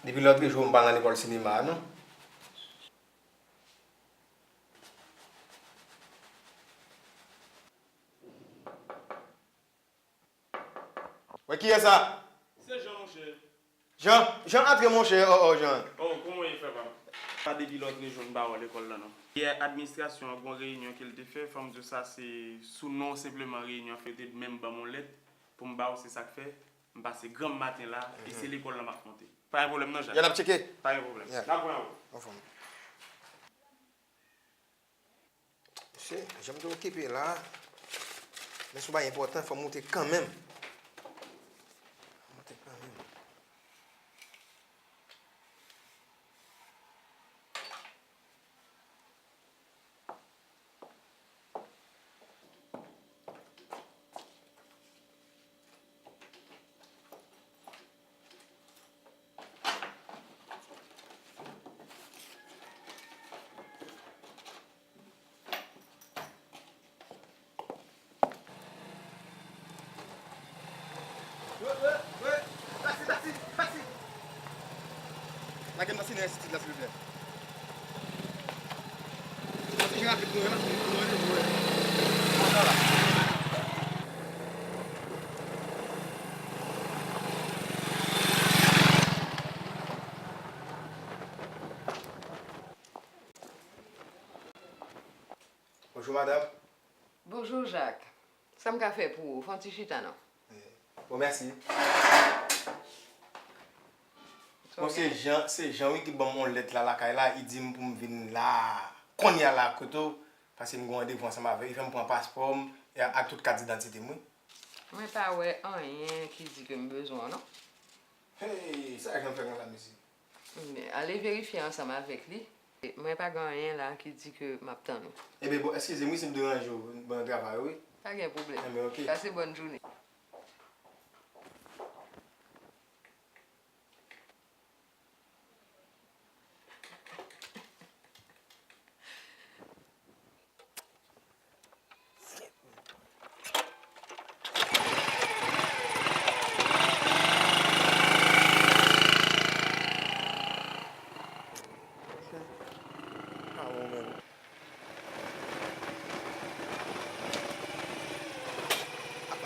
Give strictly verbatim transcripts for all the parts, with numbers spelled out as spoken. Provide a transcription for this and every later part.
Depi lòt jou, m pa nan lekòl sinema a, non. Wè, kiyès sa? Se Jean, monchè. Jean, Jean, antre, monchè. Oh, oh, Jean. Oh, kòman w ye, frè pa m? Pa depi lòt jou, m pa wè w lekòl la, non. Yè, administrasyon an gon reyinyon ke l te fè, fò m di w sa, se sou non senpleman reyinyon an fè, yo te menm ban m yon lèt pou m ba w, se sa k fè m pase granm maten la, e se lekòl la m ap monte. Pa gen pwoblèm non, Jacques. Ya, n ap tcheke. Pa gen pwoblèm. Ya. N ap wè w. Anfòm. Mesye, jan m te okipe la, men si w bay enpòtan, fò m moute kanmenm. Moute kanmenm. Wi, wi, wi. Taksi, taksi, taksi. Lage m nan sinen enstiti la, silvouplè. Pase rapid nou, wi, la, nou randevou, wi. Konsa la. Bonjou, madanm. Bonjou, Jacques. Sa m ka fè pou ou? Fè yon ti chita, non? Bon, mèsi. Bon, se Jean, se Jean, wi, ki ban m yon lèt la lakay la, li di m pou m vin la, kounye a la, kote w, paske m gen yon randevou ansanm avè l, li fè m pran paspò m, e ak tout kat didantite m, wi. Mwen pa wè anyen ki di ke m bezwen w, non. Hey, sa Jean fè konsa, mesye? Men, ale verifye ansanm avèk li. Mwen pa gen anyen la ki di ke m ap tann ou. Ebyen, bon, eskize m, wi, si m deranje w nan travay ou, wi. Pa gen pwoblèm. Enben, oke. Pase bòn jounen.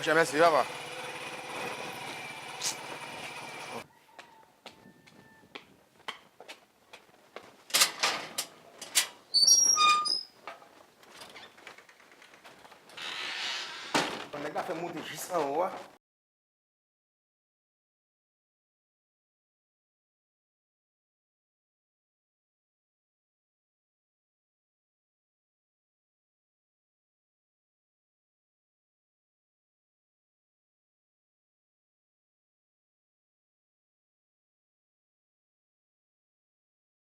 Monchè, mèsi, papa. Nèg la fè m moute jis anwo a.